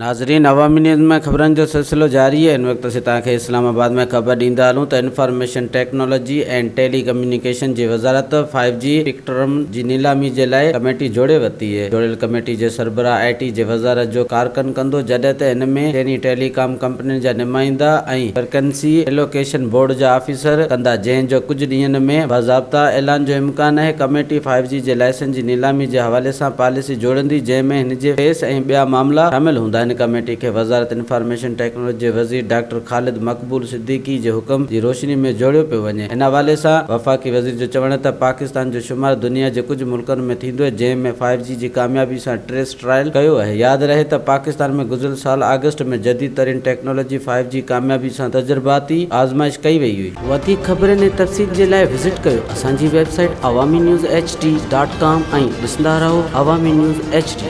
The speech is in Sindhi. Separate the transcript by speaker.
Speaker 1: ناظرين عوامي نيوز ۾ خبرن جو سلسلو جاري آهي ان وقت اسين توهان کي اسلام آباد ۾ خبر ڏيندا هلون ته information technology and telecommunication جي وزارت فائيو جي اسپيڪٽرم جي نيلامي جي لاء ڪميٽي جوڙي ورتي آهي جوڙيل ڪميٽي جي سربراهه آء ٽي جي وزارت جو ڪارڪن ڪندو جڏهن ته ان ۾ چيني ٽيلي ڪام ڪمپنين جا نمائندا ۽ فريڪنسي ايلوڪيشن بورڊ جا آفيسر ڪندا جنهن جو ڪجهه ڏينهن ۾ باضابطا اعلان جو امڪان آهي ڪميٽي فائيو جي جي لائسنس جي نيلامي جي حوالي سان پاليسي جوڙيندي جنهن ۾ هن جي فيس ۽ ٻيا معاملا شامل هوندا. هن ڪميٽي کي وزارت انفارميشن ٽيڪنالاجي جي وزير ڊاڪٽر خالد مقبول صديقي جي حڪم جي روشني ۾ جوڙيو پيو وڃي. ان حوالي سان وفاقي وزير جو چوڻ آهي ته پاڪستان جو شمار دنيا جي ڪجهه ملڪن ۾ ٿيندو آهي جنهن ۾ فائيو جي جي ڪاميابي سان ٽريس ٽرائل ڪيو آهي. ياد رهي ته پاڪستان ۾ گذريل سال آگسٽ ۾ جديد ترين ٽيڪنالاجي فائيو جي ڪاميابي سان تجرباتي آزمائش ڪئي وئي هئي. وڌيڪ خبرن ۽ تفصيل جي لاء وزٽ ڪيو اسان جي website Awami news H D dot com ۽ ڏسندا رهو عوامي نيوز ايڇ ڊي.